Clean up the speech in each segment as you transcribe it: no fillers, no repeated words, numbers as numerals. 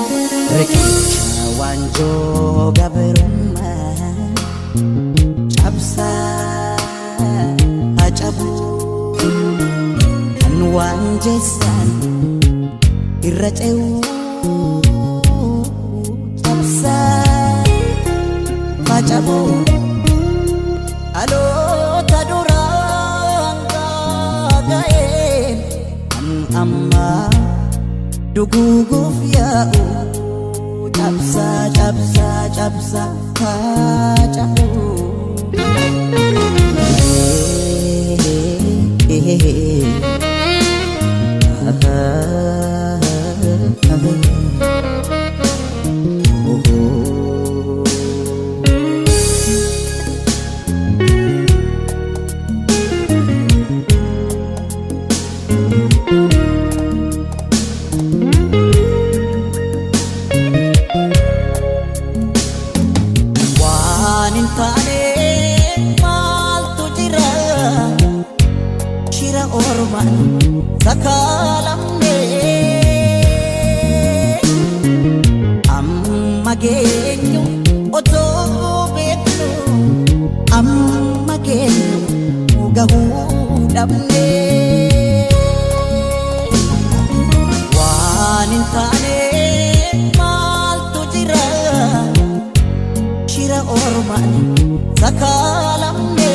Riqicha waanjoo gabrummaa cabsaa hacabu kan waan jeessan irra ce'u cabsaa hacabu dhaloota duraan gaaga'een kan ammaa duguuguuf yaa'u cabsaa cabsaa cabsaa hacabu. Waan hin taane maaltu jira shira ormaan sakaalamne amma geenyu otoo beeknu amma geenyu gahuu dhabne waan hin taane maaltu jira shira ormaan sakaalamne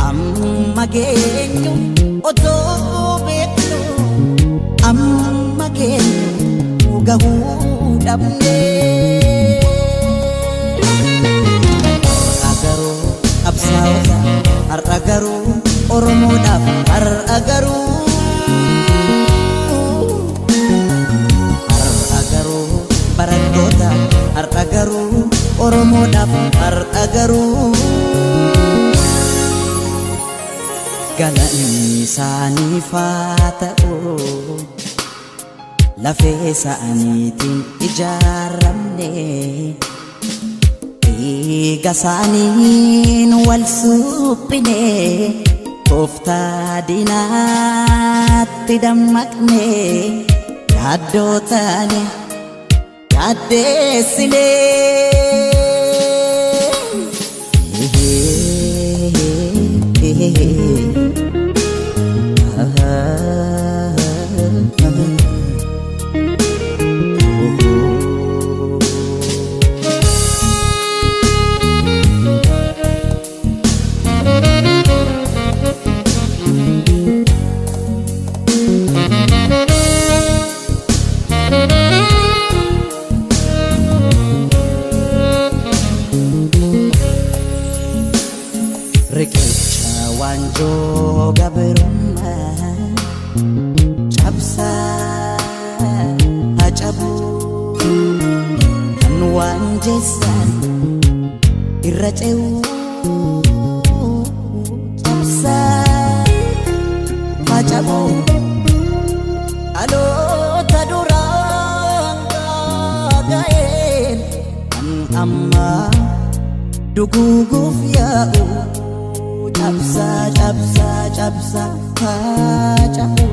amma geenyu otoo beeknu amma geenyu gahuu dhabne. Har'a garuu qabsaa'ota har'a garuu Oromoodhaaf har'a garuu har'a garuu barattoota har'a garuu Oromoodhaaf har'a garuu galanni isaaniif haa ta'u lafee isaaniitiin ijaaramne dhiiga isaaniin wal suphine tooftaa diinaatti dammaqne yaaddoo taane yaaddeessine. Riqicha waanjoo gabrummaa cabsaa hacabu kan waan jeessan irra ce'u cabsaa hacabu dhaloota duraan gaaga'een kan ammaa duguuguuf yaa'u cabsaa cabsaa cabsaa hacabu.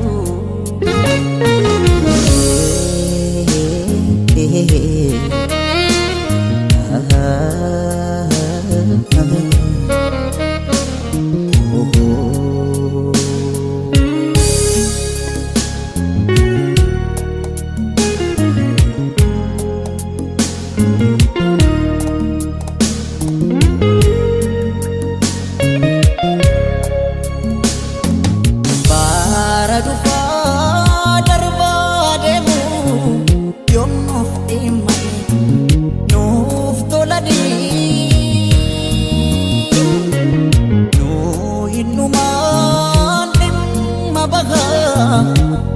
Bara dhufaa darbaa deemu yoom nuuf dhimmani nuuf tolanii nuu hinnumaan dhimma bahaa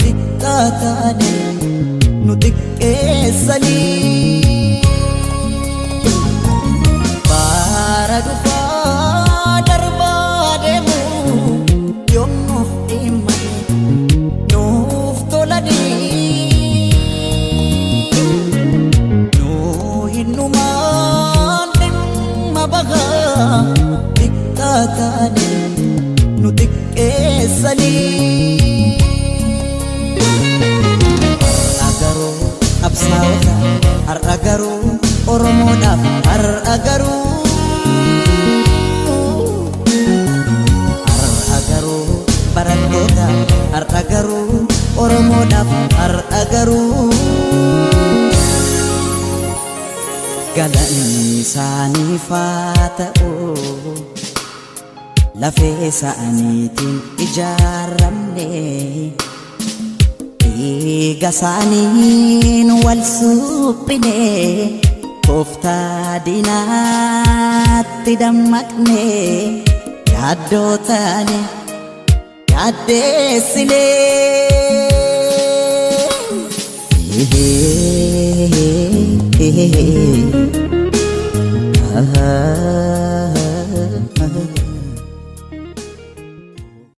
xiqqaa taane nu xiqqeessanii. Bara dhufaa darbaa deemu yoom nuuf dhimmani nuuf tolanii nuu hinnumaan dhimma bahaa xiqqaa taane nu xiqqeessanii. Keessanii. Har'a garuu qabsaa'ota, har'a garuu Oromoodhaaf, har'a garuu. Har'a garuu barattoota, har'a garuu Oromoodhaaf, har'a garuu. Galanni isaaniif haa ta'u, lafee isaaniitiin ijaaramne, dhiiga isaaniin wal suphine, tooftaa diinaatti dammaqne, yaaddoo taane yaaddeessine.